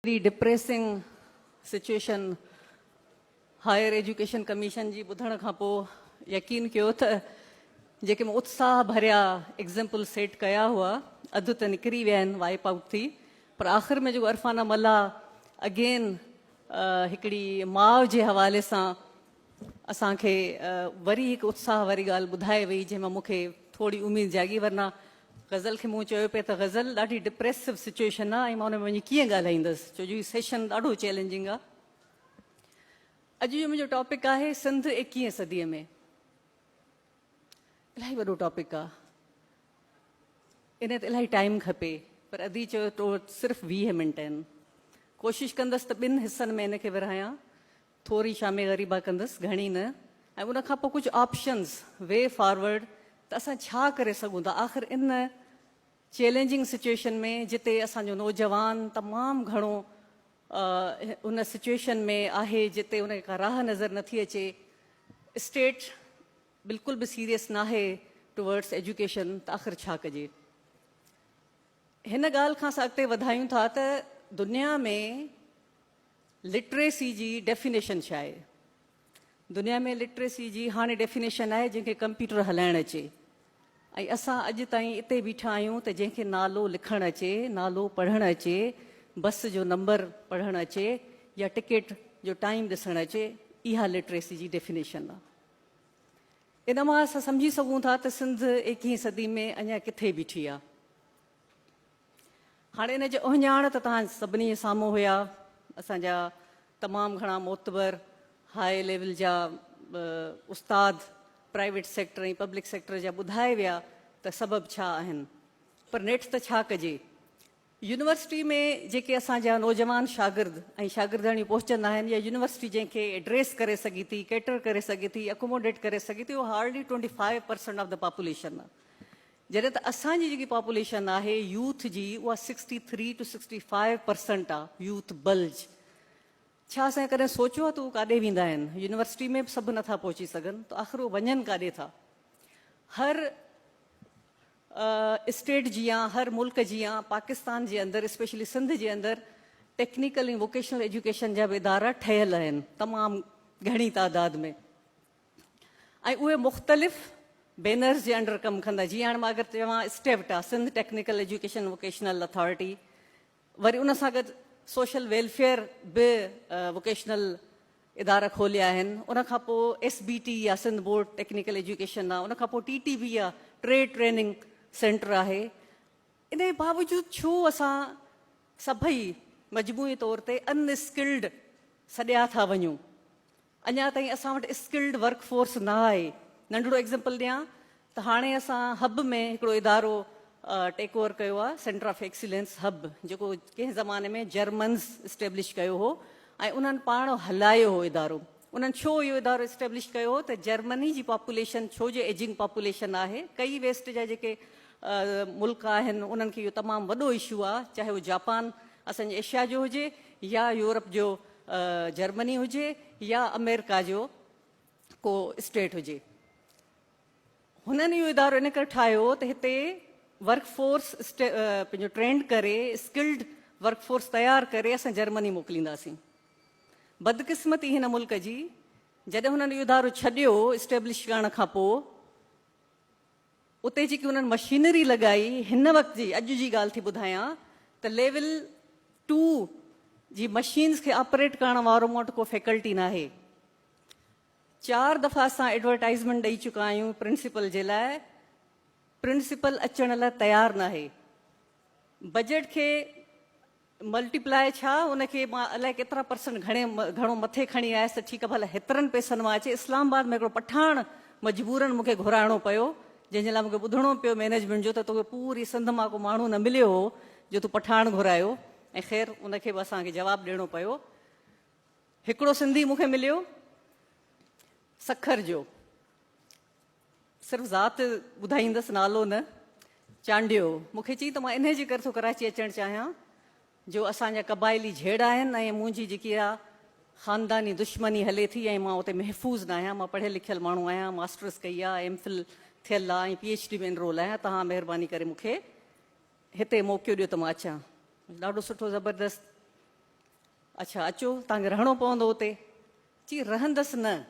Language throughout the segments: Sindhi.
ايڏي depressing situation higher education commission جي ٻڌڻ کان پوء يقين ڪيو ته جيڪي مون اتساهه ڀريا ايگزيمپل سيٽ ڪيا هئا اڌ ته نڪري ويا آهن وائپ آئوٽ ٿي پر آخر ۾ جيڪو عرفانه ملاح اگين هڪڙي ماء جي حوالي سان اسان کي وري هڪ اتساهه واري ڳالهه ٻڌائي وئي جنهن مان مون کي ٿوري اميد جاڳي ورنه غزل کي مون چيو پئي ته غزل ڏاڍي ڊپريسو سچوئيشن آ ۽ مان ان ۾ وڃي ڪيئن ڳالهائيندس ڇو جو هي سيشن ڏاڍو چئلينجنگ آ. اڄ جو منهنجو ٽاپڪ آهي سنڌ ايڪيهين صديء ۾. الاهي وڏو ٽاپڪ آ ان تي الاهي ٽائيم کپي پر ادي چيو تو وٽ صرف 20 منٽ آهن. ڪوشش ڪندس ته ٻن حصن ۾ ان کي ورهايان. ٿوري شامي غريبا ڪندس، گهڻي نه، ۽ ان کان پوء ڪجهه آپشنز، وي فارورڊ، ته اسان ڇا ڪري سگهون ٿا آخر ان چئلينجنگ سچوئيشن ۾ جتي اسان جو نوجوان تمام گهڻو ان سچوئيشن ۾ آهي جتي ان کي ڪا راهه نظر نٿي اچي، اسٽيٽ بلڪل به سيريس ناهي ٽوورڊس ايجوڪيشن ته آخر ڇا ڪجي. هن ڳالهه کان اسان اڳتي وڌايون ٿا ته دنيا ۾ لٽريسي جي ڊيفينيشن ڇا آهي؟ دنيا ۾ لٽريسي جي هاڻي ڊيفينيشن آهي جنهن کي ڪمپيوٽر هلائڻ اچي ۽ اسان اڄ تائين اتي بيٺا آهيون ته جنهن کي نالو لکڻ اچي، نالو پڙهڻ اچي، بس جو نمبر پڙهڻ اچي يا ٽڪيٽ جو ٽائيم ڏسڻ اچي اها لٽريسي جي ڊيفينيشن آهي. ان مان اسان سمجهي سگهون ٿا ته سنڌ ايڪيهين صدي ۾ اڃا ڪٿي بيٺي آهي. هاڻي ان جا اهڃاڻ ته توهان سڀني جي سامهون هيا. اسان جا تمام گهڻا معتبر هاء ليول جا استاد پرائيويٽ سيڪٽر ۽ پبلڪ سيڪٽر جا ٻڌائي ويا ته سبب ڇا آهن. پر نيٺ ته ڇا ڪجي؟ يونيورسٽي ۾ جيڪي اسان جا نوجوان شاگرد ۽ شاگردياڻيون پهچندا آهن يا يونيورسٽي جنهن کي ايڊريس ڪري سگهي ٿي، ڪيٽر ڪري سگهي ٿي، اڪوموڊيٽ ڪري سگهي ٿي اهو Hardley 25 percent of the population آهي. جڏهن ته اسان جي جيڪي پاپوليشن آهي يوٿ جي اها 63 ٽو 65 پرسنٽ آ يوٿ بلج. ڇا اسان ڪڏهن سوچيو آ ته هو ڪاڏي ويندا آهن؟ يونيورسٽي ۾ به سڀ نٿا پهچي سگهن ته آخر هو وڃن ڪاڏي ٿا؟ هر اسٽيٽ جيان هر ملڪ جيان پاڪستان جي اندر اسپيشلي سنڌ جي اندر ٽيڪنيڪل ۽ ووڪيشنل ايجوڪيشن جا به ادارا ٺهيل آهن تمام گهڻي تعداد ۾. ۽ اهي مختلف بينرز جي انڊر ڪم ڪندا جيئن هاڻي مان اگر چوان STEVTA Sindh technical education vocational authority وري ان سان گڏ سوشل ويلفيئر به ووڪيشنل ادارا کوليا آهن ان کان پوء ايس بي ٽي يا سنڌ بورڊ ٽيڪنيڪل ايجوڪيشن آهي ان کان پوء ٽي ٽي بي آهي ٽريڊ ٽريننگ سينٽر آهي ان جي باوجود ڇو اسان سڀئي مجموعي طور تي ان اسڪلڊ سڏيا ٿا وڃون اڃا تائين اسان وٽ اسڪلڊ ورڪ فورس نه آهي. ننڍڙو ايگزيمپل ڏيان ته هاڻي اسان حب ۾ هڪڙو ادارو ٽيڪ اوور ڪيو آهي سينٽر آف ايڪسيلنس حب جيڪو ڪنهن زماني ۾ جرمنز اسٽيبلش ڪيو هو ۽ انهن پاڻ هلايو هو ادارو. انهن ڇو اهو ادارو اسٽيبلش ڪيو هو ته جرمني جي پاپوليشن ڇو جو ايجنگ پاپوليشن آهي ڪئي ويسٽ جا جيڪي ملڪ آهن انهن کي اهو تمام وڏو اشو آهي چاهي اهو جاپان اسان جي ايشيا جو هجي يا يورپ جو جرمني هجي يا آمريڪا جو ڪو اسٽيٽ هجي. هنن اهو ادارو ان ڪري ٺاهيو ته هتي ورڪ فورس پنهنجو ٽرينڊ ڪري اسڪلڊ ورڪ فورس تيار ڪري اسان جرمني موڪلينداسين. بدقسمتي هن ملڪ جي جڏهن هنن اهو ادارو ڇڏيو اسٽيبلش ڪرڻ کان پوء اتي جيڪي انهن مشينري لڳائي هن وقت جي اڄ جي ڳالهه ٿي ٻڌايان ته ليول ٽو جي مشينز کي آپريٽ ڪرڻ وارو مون وٽ ڪو فيڪلٽي ناهي. چار دفعا اسان ايڊورٽائزمينٽ ڏئي چڪا آهيون پرنسپل جي لاء پرنسپل اچڻ لاء تيار ناهي. بجيٽ کي ملٽي پلائي ڇا ان کي مان الائي ڪيترا پرسنٽ گهڻي گهڻو مٿي کڻي آيس ته ٺيڪ ڀلا هيترن پئسن مان اچي اسلام آباد ۾ هڪڙو پٺاڻ مجبورن مون کي گهرائڻو پيو جنهن جي لاء مون کي ٻڌڻو پيو مئنيجمينٽ جو ته توکي پوري سنڌ مان ڪو ماڻهو نه مليو هو جو تو پٺاڻ گهرايو ۽ خير ان کي به اسان کي جواب ڏيڻو پيو هڪڙو سنڌي مون کي مليو سکر جو صرف ذات ٻڌائيندس نالو نه، چانڊيو، مون کي چيائين ته مان انهي جي ڪري ٿو ڪراچي اچڻ چاهيان جو اسان جا قبائلي جهيڙا آهن ۽ منهنجي جيڪي اها خانداني دشمني هلي ٿي ۽ مان اتي محفوظ نه آهيان، مان پڙهيل لکيل ماڻهو آهيان، ماسٽرس ڪئي آهي، ايم فل ٿيل آهي ۽ پي ايڇ ڊي ۾ انرول آهيان، توهان مهرباني ڪري مون کي هتي موقعو ڏيو ته مان اچان. ڏاڍو سٺو زبردست. اڇا اچو، توهان کي رهڻو پوندو اتي. چي رهندس نه.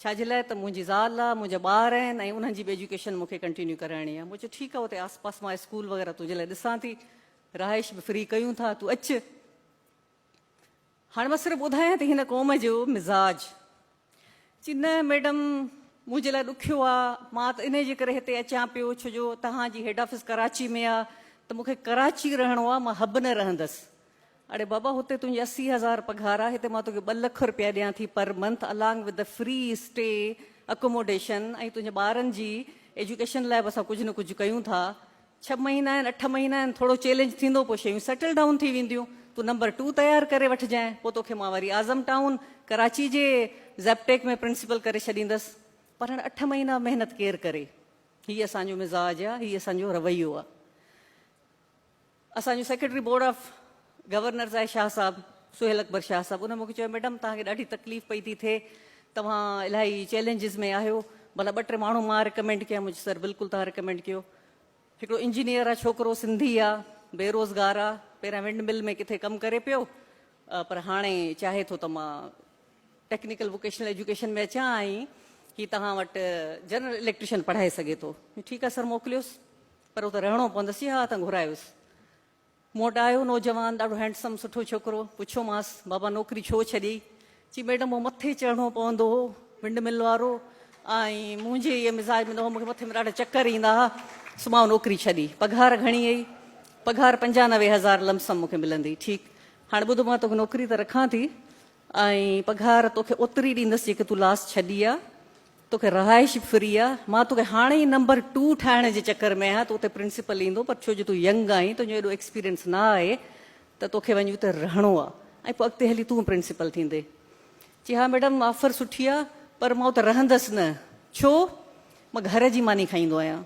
ڇا جي لاء ته منهنجي زال آ، منهنجا ٻار آهن ۽ انهن جي به ايجوڪيشن مون کي ڪنٽينيو ڪرائڻي آ. مون چيو ٺيڪ آ اتي آس پاس مان اسڪول وغيره تنهنجي لاء ڏسان ٿي، رهائش به فري ڪيون ٿا، تون اچ. هاڻي مان صرف ٻڌايان ٿي هن قوم جو مزاج. چي نه ميڊم منهنجي لاء ڏکيو آ، مان ته انهي جي ڪري هتي اچان پيو ڇو جو توهان جي هيڊ آفيس ڪراچي ۾ آ ته مون کي ڪراچي رهڻو آ، مان حب نه رهندس. اڙي بابا هتي تنهنجي 80 هزار پگهار آ، هتي مان توکي 2 لک رپيا ڏيان ٿي per month along with the free stay accommodation ۽ تنهنجي ٻارن جي ايجوڪيشن لاء به اسان ڪجهه نه ڪجهه ڪيون ٿا. ڇهه مهينا آهن، اٺ مهينا آهن، ٿورو چئلينج ٿيندو پوء شيون سيٽل ڊائون ٿي وينديون. تون نمبر ٽو تيار ڪري وٺجانء، پوء توکي مان وري اعظم ٽائون ڪراچي جي زيپٽيڪ ۾ پرنسپل ڪري ڇڏيندس. پر هاڻي اٺ مهينا محنت ڪير ڪري؟ هي اسان جو مزاج آ، هي اسان جو رويو آ. اسان جو سيڪريٽري بورڊ آف گورنرز آهي شاهه صاحب سهيل اڪبر شاهه صاحب ان مونکي چيو ميڊم توهان کي ڏاڍي تڪليف پئي ٿي ٿئي توهان الاهي چئلينجز ۾ آهيو ڀلا ٻه ٽي ماڻهو مان ريڪمينڊ ڪيان مون چيو سر بلڪل توهان ريڪمينڊ ڪيو هڪڙو انجنيئر آهي ڇوڪرو سنڌي آهي بيروزگار آهي پهريان ونڊ مل ۾ ڪٿي ڪم ڪري پيو پر هاڻي چاهي ٿو ته مان ٽيڪنيڪل ووڪيشنل ايجوڪيشن ۾ اچان ۽ هي توهان وٽ جنرل اليڪٽريشن پڙهائي سگهي ٿو ٺيڪ آهي سر موڪليوس پر اتي رهڻو پوندس. چي ها ته گهرايوس. مون وٽ آيو نوجوان ڏاڍو هينڊسم سٺو ڇوڪرو. پڇيومانس بابا نوڪري ڇو ڇڏيئي؟ چي ميڊم مون مٿي چڙهڻو پوندو هو ونڊ مل وارو ۽ منهنجي اهي مزاج ۾ نه هو مون کي مٿي ۾ ڏاڍا چڪر ايندا ها سو مان نوڪري ڇڏي. پگهار گهڻي هئي؟ پگهار 95 هزار لمسم مون کي ملندي. ٺيڪ هاڻي ٻڌ مان توکي نوڪري ته رکان ٿي ۽ پگهار توکي اوتري ڏيندس جيڪي تون لاسٽ ڇڏي آ. توکي رهائش به فري آ. مان توکي هاڻي ئي نمبر ٽو ٺاهڻ جي چڪر ۾ آهيان ته اتي پرنسپل ايندو پر ڇو جو تون ينگ آهين تنهنجو ايڏو ايڪسپيرينس نه آهي ته توکي وڃي اتي رهڻو آ ۽ پوء اڳتي هلي تون پرنسپل ٿيندين. چي ها ميڊم آفر سٺي آ پر مان اتي رهندس نه. ڇو؟ مان گهر جي ماني کائيندو آهيان.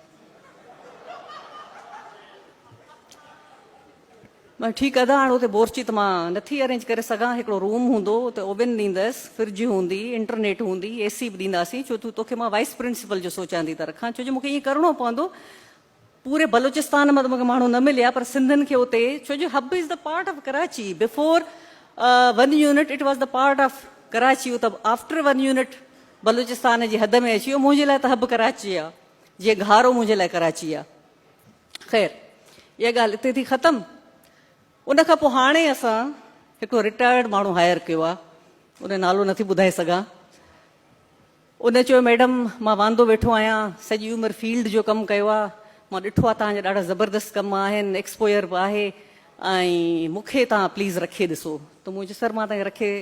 مان ٺيڪ ادا هاڻ اتي بورچي ته مان نٿي ارينج ڪري سگهان هڪڙو روم هوندو اتي اوون ڏيندس فرج هوندي انٽرنيٽ هوندي اي سي به ڏينداسين ڇو ته توکي مان وائيس پرنسپل جو سوچان ٿي ته رکان ڇو جو مونکي ائين ڪرڻو پوندو پوري بلوچستان مان ته مونکي ماڻهو نه مليا پر سنڌين کي اتي ڇو جو Hub is the part of Karachi before one unit it was the part of Karachi اتي آفٽر ون يونٽ بلوچستان جي حد ۾ اچي ويو منهنجي لاء ته حب ڪراچي آ جيئن گهارو منهنجي لاء ڪراچي آ. خير اها ڳالهه اتي ٿي ختم. ان کان پوء هاڻي اسان هڪڙو رٽائرڊ ماڻهو هائر ڪيو آهي، ان جو نالو نٿي ٻڌائي سگهان. ان چيو ميڊم مان واندو ويٺو آهيان، سڄي عمر فيلڊ جو ڪم ڪيو آهي، مان ڏٺو آهي توهان جا ڏاڍا زبردست ڪم آهن، ايڪسپوئر به آهي ۽ مون کي توهان پليز رکي ڏسو. ته مون چيو سر مان توهان کي رکي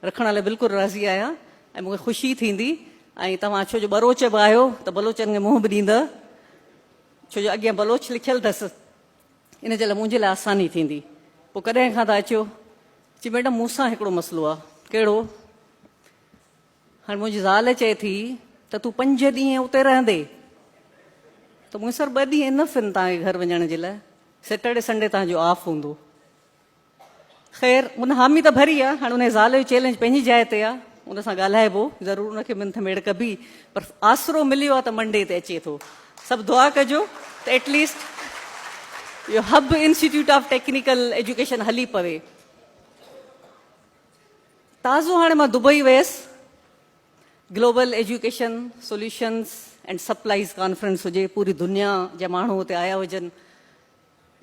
رکڻ لاء بلڪل راضي آهيان ۽ مون کي خوشي ٿيندي ۽ توهان ڇو جو ٻروچ به آهيو ته بلوچن کي منهن به ڏيندؤ. ڇو جو اڳيان بلوچ لکيل اٿس، ان جي لاء منهنجي لاء آساني ٿيندي. پوء ڪڏهن کان ٿا اچو؟ چي ميڊم مون سان هڪڙو مسئلو آ. ڪهڙو؟ هاڻي منهنجي زال چئي ٿي ته تون پنج ڏينهن اتي رهندي. ته مون سر ٻه ڏينهن انف آهن توهان کي گهر وڃڻ جي لاء. سيٽرڊي سنڊي توهان جو آف هوندو. خير ان حامي ته ڀري آ، هاڻي انهيء زال جو چئلينج پنهنجي جاء تي آ، ان سان ڳالهائبو، ضرور ان کي منٿ ميڙ ڪبي، پر آسرو مليو آ ته منڊي تي اچي ٿو. سڀ دعا ڪجو ته ايٽ ليسٽ اهو حب انسٽيٽيوٽ آف ٽيڪنيڪل ايجوڪيشن هلي پوي. تازو هاڻي مان دبئي ويس، global education solutions and supplies conference هجي، پوري دنيا جا ماڻهو اتي آيا هجن،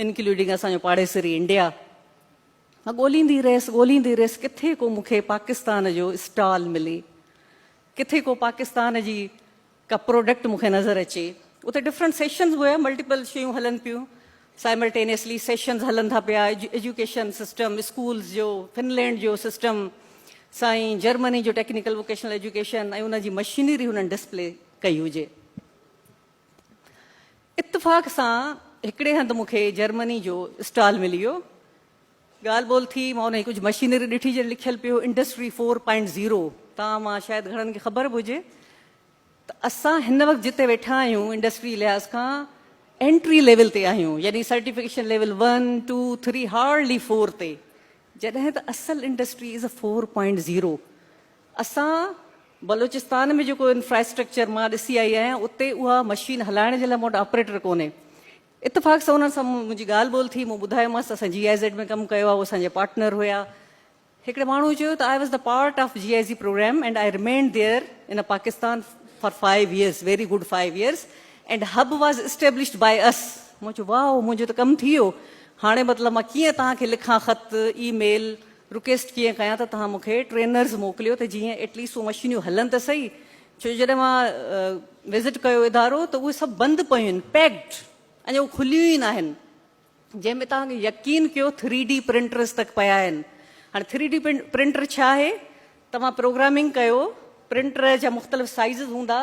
انڪلوڊنگ اسان جو پاڙيسري انڊيا. مان ڳوليندي رهيس ڳوليندي رهيس ڪٿي ڪو مون کي پاڪستان جو اسٽال ملي، ڪٿي ڪو پاڪستان جي ڪا پروڊڪٽ مون کي نظر اچي. اتي ڊفرنٽ سيشنز به هيا، ملٽيپل شيون هلن پيون، سائملٽينيسلي سيشنز هلن ٿا پيا، ايجوڪيشن سسٽم اسڪولز جو، فنلينڊ جو سسٽم، سائين جرمني جو ٽيڪنيڪل ووڪيشنل ايجوڪيشن ۽ ان جي مشينري هنن ڊسپلي ڪئي هجي. اتفاق سان هڪڙي هنڌ مون کي جرمني جو اسٽال ملي ويو. ڳالهه ٻولهه ٿي، مان ان جي ڪجهه مشينري ڏٺي جنهن لکيل پيو هو انڊسٽري فور پوائنٽ زيرو. توهان مان شايد گهڻن کي خبر به هجي ته اسان هن وقت جتي ويٺا آهيون انڊسٽري لحاظ کان انٽري ليول تي آهيون يعني certification level one, two, three hardly four تي، جڏهن ته اصل industry is a four point zero. اسان بلوچستان ۾ جيڪو انفراسٽرڪچر مان ڏسي آئي آهيان اتي اها مشين هلائڻ جي لاء مون وٽ آپريٽر ڪونهي. اتفاق سان انهن سان منهنجي ڳالهه ٻولهه ٿي، مون ٻڌايومانس ته اسان جي I Z ۾ ڪم ڪيو آهي، هو اسان جا پارٽنر هيا. هڪڙي ماڻهو چيو ته I was the part of G I Z programme and I remained there in Pakistan for five years very good five years and hub was established by us. مون چيو واء منهنجو ته ڪم ٿي ويو، هاڻي مطلب مان ڪيئن توهان کي لکان خط، اي ميل، رڪويسٽ ڪيئن ڪيان ته توهان مون کي ٽرينرز موڪليو ته جيئن ايٽ ليسٽ اهي مشينيون هلن ته سهي، ڇو جو جڏهن مان وزٽ ڪيو ادارو ته اهي سڀ بند پيون آهن، پيڪڊ، اڃا اهي کليون ئي ناهن. جنهن ۾ توهان يقين ڪيو ٿري ڊي پرنٽرز تڪ پيا آهن. هاڻي ٿري ڊي پرنٽر ڇا آهي؟ توهان پروگرامنگ ڪيو، پرنٽر جا مختلف سائيزز هوندا،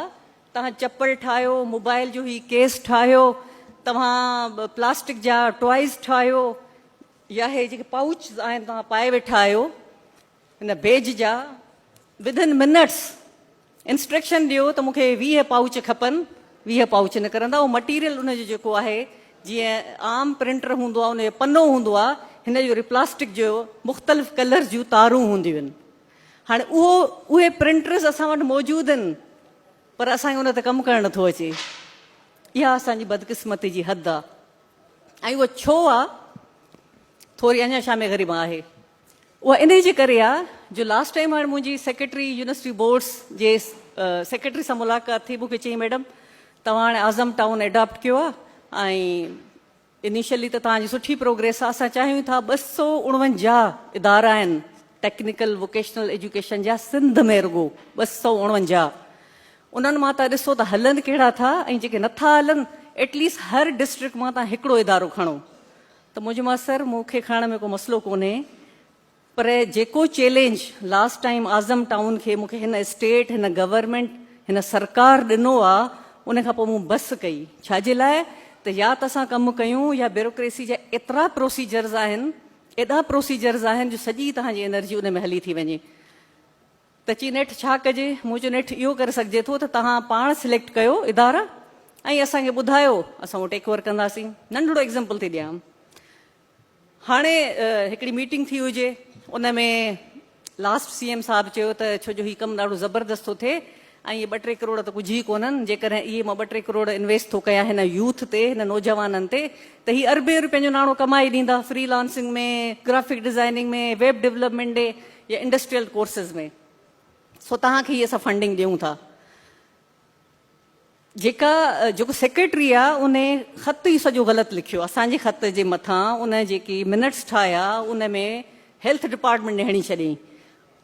توهان چپل ٺاهيو، موبائل جو هي ڪيس ٺاهيو، توهان پلاسٽڪ جا ٽوائز ٺاهيو يا هي جيڪي پائوچز آهن توهان پائي ويٺا آهيو هن بيج جا، ود ان منٽس انسٽرڪشن ڏيو ته مون کي 20 پائوچ کپن، 20 پائوچ نڪرندا، اهو مٽيريل ان جو جيڪو آهي جيئن عام پرنٽر هوندو آهي ان جو پنو هوندو آهي، هن جو وري پلاسٽڪ جو مختلف ڪلرز جون تارون هونديون آهن. هاڻي اهو اهي پرنٽرز اسان وٽ موجود آهن پر اسان کي ان تي ڪم ڪرڻ نٿو اچي. اها اسان جي بدقسمتي جي حد آهي ۽ اهو ڇو آهي ٿوري اڃا شام غريبان آهي. اها انهي جي ڪري آ جو لاسٽ ٽائيم هاڻي منهنجي سيڪريٽري يونيورسٽي بورڊس جي سيڪريٽري سان ملاقات ٿي مون کي چيائين ميڊم توهان هاڻي اعظم ٽائون اڊاپٽ ڪيو آ ۽ انيشلي ته توهان جي سٺي پروگريس آ اسان چاهيون ٿا 249 ادارا آهن ٽيڪنيڪل ووڪيشنل ايجوڪيشن جا سنڌ ۾ رڳو 249 انهن مان تان ڏسو ته هلن ڪهڙا ٿا ۽ جيڪي نٿا هلن ايٽليسٽ هر ڊسٽرڪٽ مان تان هڪڙو ادارو کڻو ته منهنجو مان سر مون کي کڻڻ ۾ ڪو مسئلو ڪونهي پر جيڪو challenge last time Azam town کي مون کي هن اسٽيٽ هن گورنمينٽ هن سرڪار ڏنو آ ان کان پوء مون بس ڪئي ڇا جي لاء ته يا ته اسان ڪم ڪيون يا بيوروڪريسي جا ايترا پروسيجرز آهن ايڏا پروسيجرز آهن جو سڄي توهان جي انرجي ان ۾ هلي ٿي وڃي. ته چي نيٺ ڇا ڪجي؟ مون چيو نيٺ اهو ڪري سگهجي ٿو ته توهان پاڻ سليڪٽ ڪيو ادارا ۽ اسان کي ٻڌايو اسان اهو ٽيڪ اوور ڪنداسين. ننڍڙو ايگزامپل ٿي ڏيان. هاڻي هڪڙي ميٽنگ ٿي هجي ان ۾ لاسٽ سي ايم صاحب چيو ته ڇو جو هي ڪم ڏاڍو زبردست ٿو ٿئي ۽ اهي ٻه ٽي ڪروڙ ته ڪجهه ئي ڪونهن جيڪڏهن اهي مان ٻه ٽي ڪروڙ انويسٽ ٿو ڪيان هن يوٿ تي هن نوجوانن تي ته هي اربين روپين جو ناڻو ڪمائي ڏيندا free lancing ۾ graphic designing ۾ web development ڏي يا انڊسٽريل ڪورسز ۾ سو توهان کي هي اسان فنڊنگ ڏيون ٿا. جيڪا جيڪو سيڪريٽري آ ان خط ئي سڄو غلط لکيو اسان جي خط جي مٿان ان جيڪي منٽس ٺاهيا ان ۾ هيلٿ ڊپارٽمينٽ ڏي هڻي ڇڏيائين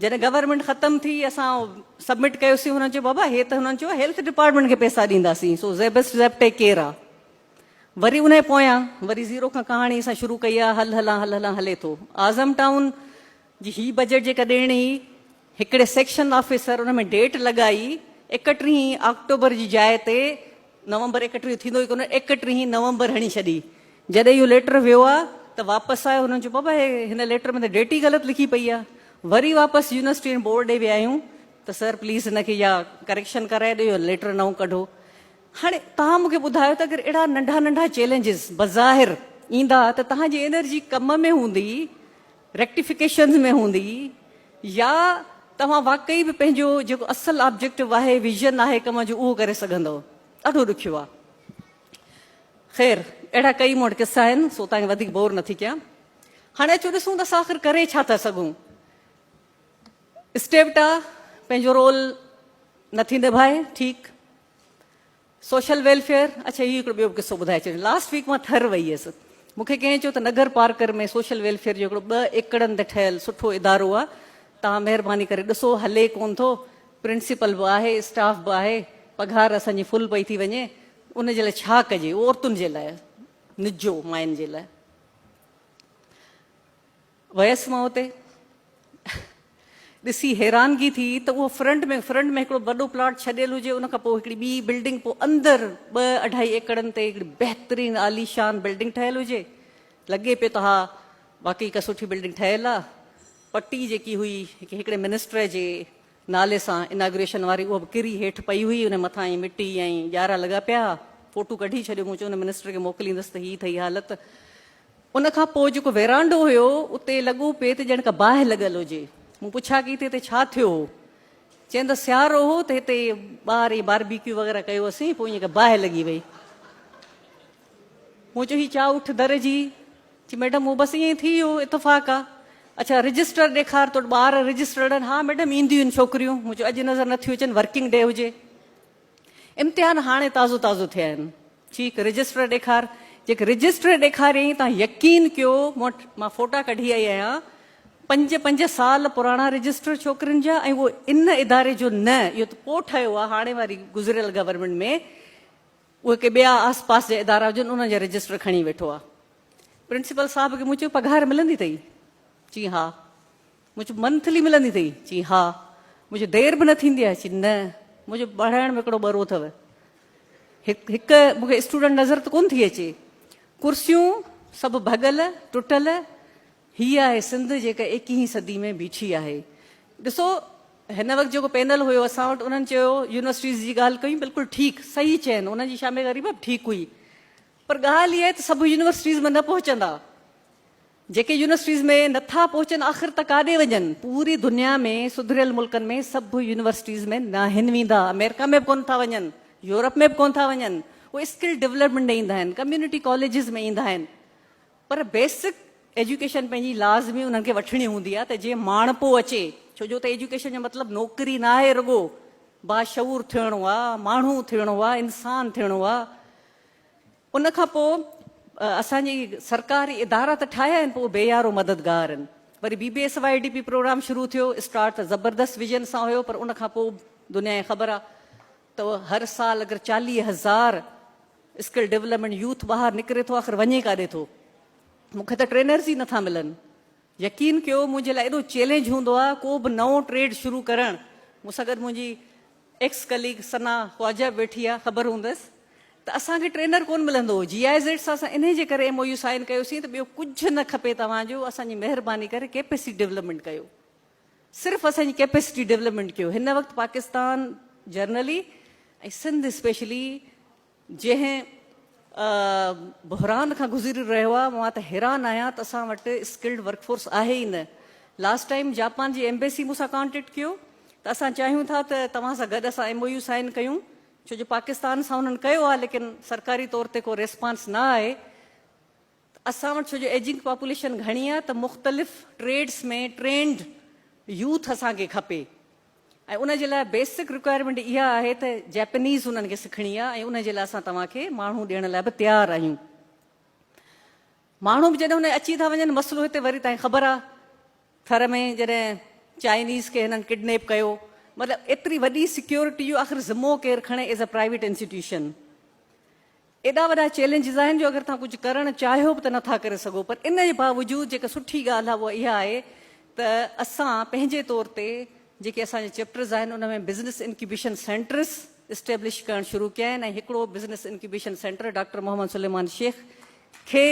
جڏهن گورنمينٽ ختم ٿي اسان سبمٽ ڪيوسين هنن چيو بابا هي ته هنن چيو هيلٿ ڊپارٽمينٽ کي پئسا ڏينداسين سو زيبسٽ زيبٽي ڪير آ وري انهي پويان وري زيرو کان ڪهاڻي اسان شروع ڪئي آ هل هلان هل هلان هلي ٿو اعظم ٽائون جي هي بجيٽ جيڪا ڏيڻي هئي هڪڙي سيڪشن آفيسر ان ۾ ڊيٽ لڳائي ايڪٽيهين آڪٽوبر جي جاء تي نومبر 31 ٿيندو ئي ڪونه ايڪٽيهين نومبر هڻي ڇڏي جڏهن اهو ليٽر ويو آ ته واپس آيو هنن چيو بابا هي هن ليٽر ۾ ته ڊيٽ ئي غلط لکي پئي آ وري واپس يونيورسٽي بورڊ ڏي ويا آهيون ته سر پليز هن کي يا ڪريڪشن ڪرائي ڏيو يا ليٽر نئون ڪڍو. هاڻي توهان مون کي ٻڌايو ته اگر اهڙا ننڍا ننڍا چئلينجز بظاهر ايندا ته توهان جي انرجي ڪم ۾ هوندي، ريڪٽيفڪيشنز ۾ هوندي يا توهان واقعي به پنهنجو جيڪو اصل آبجيڪٽو آهي، ويزن آهي ڪم جو اهو ڪري سگهندؤ؟ ڏاڍو ڏکيو آهي. خير اهڙا ڪئي مون وٽ قصا آهن سو توهان کي وڌيڪ بور نٿي ڪيان. هاڻي اچو ڏسون ته اسان آخر ڪري ڇا ٿا سگهون. اسٽيوٽا پنهنجو رول نٿي نڀائي ٺيڪ. سوشل ويلفيئر اڇا هي هڪڙو ٻيو به قصو ٻڌائي ڇڏيان لاسٽ ويڪ مان ٿر وئي هيس مون کي ڪنهن چيو ته نگر پارڪر ۾ سوشل ويلفيئر جو هڪڙو 2 ايڪڙن تي ٺهيل سٺو ادارو آهي توهان مهرباني ڪري ڏسو هلي ڪون ٿو پرنسپل به آهي اسٽاف به آهي پگهار اسان جي فل پئي ٿي وڃي ان جي لاء ڇا ڪجي عورتن جي لاء نجو ماين جي لاء ويس مان اتي ڏسي حيرانگي ٿي ته اهو فرنٽ ۾ فرنٽ ۾ هڪڙو وڏو پلاٽ ڇڏيل هجي ان کان پوء هڪڙي ٻي بلڊنگ پوء اندر ٻه اڍائي ايڪڙن تي هڪڙي بهترين عاليشان بلڊنگ ٺهيل هجي لڳي پيو ته ها واقعي ڪا سٺي بلڊنگ ٺهيل آ پٽي جيڪي هئي هڪڙي منسٽر جي نالي سان اناگريشن واري اها به ڪري هيٺ پئي هئي ان مٿان ائين مٽي ۽ ڄارا لڳا پيا ها فوٽو ڪڍي ڇڏيو مون چيو ان منسٽر کي موڪليندس ته هي اٿئي حالت ان کان پوء جيڪو ويرانڊو هيو، اتي لڳو پئي ته ڄڻ ڪا باهه لڳل هجي. مون پڇا ڪئي ته هتي ڇا ٿيو هو؟ چين ته سيارو هو ته هتي ٻاهر ائين باربيڪيو وغيره ڪيو هوسين، پوء ائين ڪا باهه لڳي وئي. مون چيو هي چاء اٺ در جي؟ چي ميڊم اهو بس ائين ٿي ويو، اتفاق آ. اڇا رجسٽر ڏيکار تو وٽ ٻار رجسٽرڊ آهن؟ ها ميڊم اينديون آهن ڇوڪريون. مون چيو اڄ نظر نٿيون اچن ورڪنگ ڊي هجي. امتحان هاڻي تازو تازو ٿيا آهن. ٺيڪ رجسٽر ڏيکار. جيڪي رجسٽر ڏيکاريائين تان يقين ڪيو مون وٽ مان فوٽا ڪڍي آئي آهيان پنج پنج سال پراڻا رجسٽر ڇوڪرين جا ۽ اهو ان اداري جو نه اهو ته پوء ٺهيو آهي هاڻي واري گذريل گورنمينٽ ۾ اهي ڪي ٻيا آس پاس جا ادارا هجن انهن جا رجسٽر کڻي ويٺو آهي. پرنسپل صاحب کي مون چيو پگهار ملندي اٿئي؟ چيائين ها. مون چيو منٿلي ملندي اٿئي؟ چيائين ها. مون چيو دير به نه ٿيندي آهي؟ چيائين نه. مون چيو پڙهائڻ ۾ ڪهڙو ٻرو اٿو؟ هڪ مون کي اسٽوڊنٽ نظر ته ڪونه ٿي اچي. ڪرسيون سڀ ڀڳل ٽٽل. هي آهي سنڌ جيڪا ايڪيهين صدي ۾ بيٺي آهي. ڏسو هن وقت جيڪو پينل هيو اسان وٽ انهن چيو يونيورسٽيز جي ڳالهه ڪئي بلڪل ٺيڪ صحيح چين انهن جي شام غريب به ٺيڪ هئي پر ڳالهه اها آهي ته سڀ يونيورسٽيز ۾ نه پهچندا. جيڪي يونيورسٽيز ۾ نه ٿا پهچن آخر ته ڪاڏي وڃن؟ پوري دنيا ۾ سڌريل ملڪن ۾ سڀ يونيورسٽيز ۾ ناهن ويندا، آمريڪا ۾ به ڪونه ٿا وڃن، يورپ ۾ به ڪونه ٿا وڃن، اهي اسڪل ڊولپمينٽ ۾ ايندا آهن، ڪميونٽي ڪاليجز ۾ ايندا آهن، پر بيسڪ ايجوڪيشن پنهنجي لازمي انهن کي وٺڻي هوندي آهي ته جيئن ماڻهپو اچي، ڇو جو ته ايجوڪيشن جو مطلب نوڪري ناهي رڳو، باشعور ٿيڻو آهي، ماڻهو ٿيڻو آهي، انسان ٿيڻو آهي. ان کان پوء اسان جي سرڪاري ادارا ته ٺاهيا آهن پوء بي يارو مددگار آهن. وري B B S Y D P programme شروع ٿيو، اسٽارٽ ته زبردست ويزن سان هيو پر ان کان پوء دنيا کي خبر آهي ته هر سال اگر 40,000 اسڪل ڊولپمينٽ يوٿ ٻاهر نڪري ٿو آخر وڃي ڪاڏي ٿو؟ مون کي ته ٽرينرز ئي نٿا ملن. يقين ڪيو منهنجي لاء ايڏو چئلينج هوندو آهي ڪو به نئون ٽريڊ شروع ڪرڻ. مون سان گڏ منهنجي ايڪس ڪليگ ثنا خواجه به ويٺي آهي خبر هوندس ته اسان کي ٽرينر ڪونه ملندو هو. جي I Z سان اسان انهي جي ڪري ايم او يو سائن ڪيوسين ته ٻيو ڪجهه نه کپي توهان جو اسان جي مهرباني ڪري ڪيپيسٽي ڊولپمينٽ ڪيو. صرف اسان جي ڪيپيسٽي ڊولپمينٽ ڪيو. هن وقت پاڪستان جنرلي ۽ سنڌ اسپيشلي جنهن بحران کان گذري رهيو آهي مان ته حيران آهيان ته اسان وٽ اسڪلڊ ورڪ فورس آهي ئي نه. لاسٽ ٽائيم جاپان جي ايمبيسي مون سان ڪانٽيڪٽ ڪيو ته اسان چاهيون ٿا ته توهان سان گڏ اسان ايم او يو سائن ڪيون ڇو جو پاڪستان سان انهن ڪيو آهي ليڪن سرڪاري طور تي ڪو ريسپانس نه آهي ته اسان وٽ ڇو جو ايجنگ پاپوليشن گهڻي آهي ته مختلف ٽريڊس ۾ ٽرينڊ يوٿ اسان کي کپي ۽ ان جي لاء بيسڪ رڪوائرمينٽ اها آهي ته جيپنيز انهن کي سکڻي آهي ۽ ان جي لاء اسان توهان کي ماڻهو ڏيڻ لاء به تيار آهيون. ماڻهو به جڏهن ان اچي ٿا وڃن مسئلو هتي وري تائين خبر آهي ٿر ۾ جڏهن چائنيز کي هنن ڪڊنيپ ڪيو مطلب ايتري وڏي سيڪيورٽي جو آخر ذمو ڪير کڻي ايز اي پرائيويٽ انسٽيٽيوشن. ايڏا وڏا چئلينجز آهن جو اگر توهان ڪجهه ڪرڻ چاهيو به ته نٿا ڪري سگهو پر ان جي باوجود جيڪا سٺي ڳالهه آهي اها اها آهي ته اسان پنهنجي طور تي جيڪي اسان جا چيپٽرز آهن ان ۾ بزنس انڪيوبيشن سينٽرز اسٽيبلش ڪرڻ شروع ڪيا آهن ۽ هڪڙو business incubation centre doctor Muhammad Suleman Shaikh کي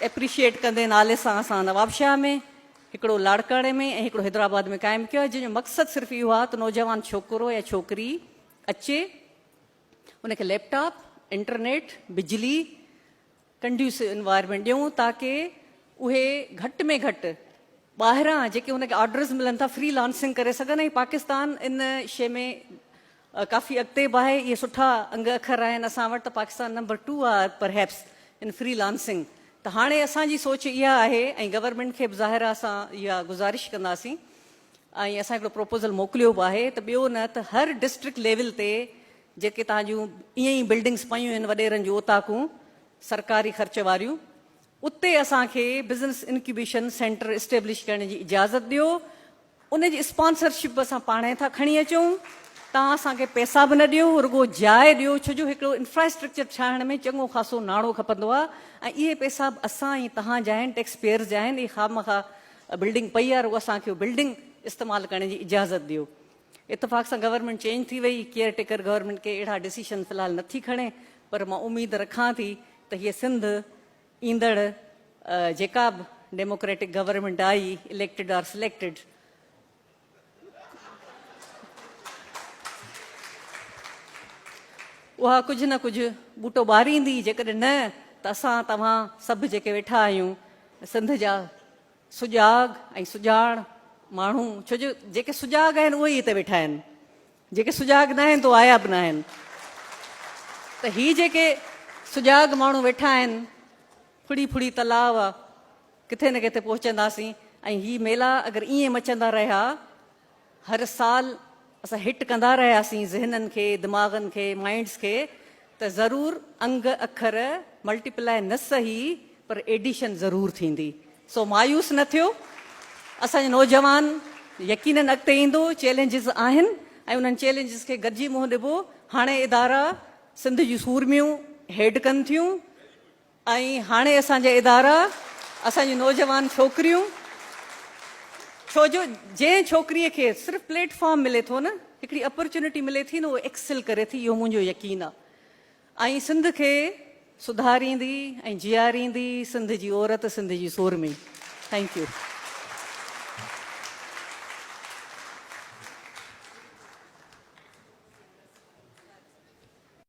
ايپريشيئيٽ ڪندي نالي سان اسان نوابشاهه ۾ هڪڙو لاڙڪاڻي ۾ ۽ هڪڙو حيدرآباد ۾ قائم ڪيو آهي جنهن جو مقصد صرف اهو آهي ته نوجوان ڇوڪرو يا ڇوڪري اچي ان کي ليپ ٽاپ، انٽرنيٽ، بجلي، ڪنڊيوسو انوائرمينٽ ڏيون تاڪه اهي گهٽ ۾ گهٽ ٻاهران جيڪي ان کي آرڊرز ملن ٿا فري لانسنگ ڪري سگهن ۽ پاڪستان ان شي ۾ ڪافي اڳتي به آهي اهي سٺا انگ اکر آهن اسان وٽ ته پاڪستان نمبر ٽو آهي پرهيپس ان فري لانسنگ ته هاڻي اسان جي سوچ اها آهي ۽ گورنمينٽ کي به ظاهر آهي اسان اها گذارش ڪنداسين ۽ اسان هڪڙو پروپوزل موڪليو به آهي ته ٻيو نه ته هر ڊسٽرڪٽ ليول تي جيڪي توهان جون ائين ئي بلڊنگس پيون آهن وڏيرن جون اوطاقون سرڪاري خرچ واريون اتي اسان کي بزنس انڪيوبيشن سينٽر اسٽيبلش ڪرڻ جي اجازت ڏيو ان جي اسپانسرشپ به اسان پاڻهي ٿا کڻي اچون توهان اسان کي پئسا به نه ڏيو رڳو جاء ڏيو ڇو جو هڪڙو انفراسٽرڪچر ٺاهڻ ۾ چڱو خاصو ناڻو کپندو آهي ۽ اهي پئسا به اسان ۽ توهان جا آهن ٽيڪس پيئرز جا آهن اهي خوامخواه بلڊنگ پئي آ رڳو اسان کي بلڊنگ استعمال ڪرڻ جي اجازت ڏيو. اتفاق سان گورنمينٽ چينج ٿي وئي، ڪيئر ٽيڪر گورنمينٽ ڪي اهڙا ڊسيشن في الحال نٿي کڻي پر مان اميد رکان ٿي ته هيء سنڌ ايندڙ جيڪا به ڊيموڪريٽڪ گورنمينٽ آئي اليڪٽيڊ آر سليڪٽيڊ اها ڪجهه نه ڪجهه ٻوٽو ٻاريندي، جيڪڏهن نه ته اسان توهان سڀ جيڪي ويٺا آهيون سنڌ جا سجاڳ ۽ سڄاڻ ماڻهو، ڇو جو جيڪي سجاڳ آهن اهي ئي هتي ويٺا آهن، جيڪي سجاڳ نه آهن ته آيا به نه آهن، ته هي جيڪي سجاڳ ماڻهو ويٺا آهن ڦڙي ڦڙي تلاء آ. ڪٿي نه ڪٿي پهچنداسين ۽ هي ميلا اگر ائين مچندا رهيا هر سال اسان هٽ ڪندا رهياسين ذهنن کي دماغن کي مائنڊس کي ته ضرور انگ اکر ملٽيپلائي نه سهي پر ايڊيشن ضرور ٿيندي سو مايوس نه ٿيو اسان جو نوجوان يقينن اڳتي ايندو چئلينجز آهن ۽ انهن چئلينجز کي گڏجي منهن ڏبو هاڻي ادارا سنڌ جون سورميون هيڊ ڪن ٿيون ۽ هاڻي اسان جا ادارا اسان جون نوجوان ڇوڪريون ڇو جو جنهن ڇوڪريء کي صرف پليٽ فارم ملي ٿو نه هڪڙي اپرچونٽي ملي ٿي نه اهو ايڪسل ڪري ٿي اهو منهنجو يقين آ ۽ سنڌ کي سڌاريندي ۽ جياريندي سنڌ جي عورت سنڌ جي سورمي thank you.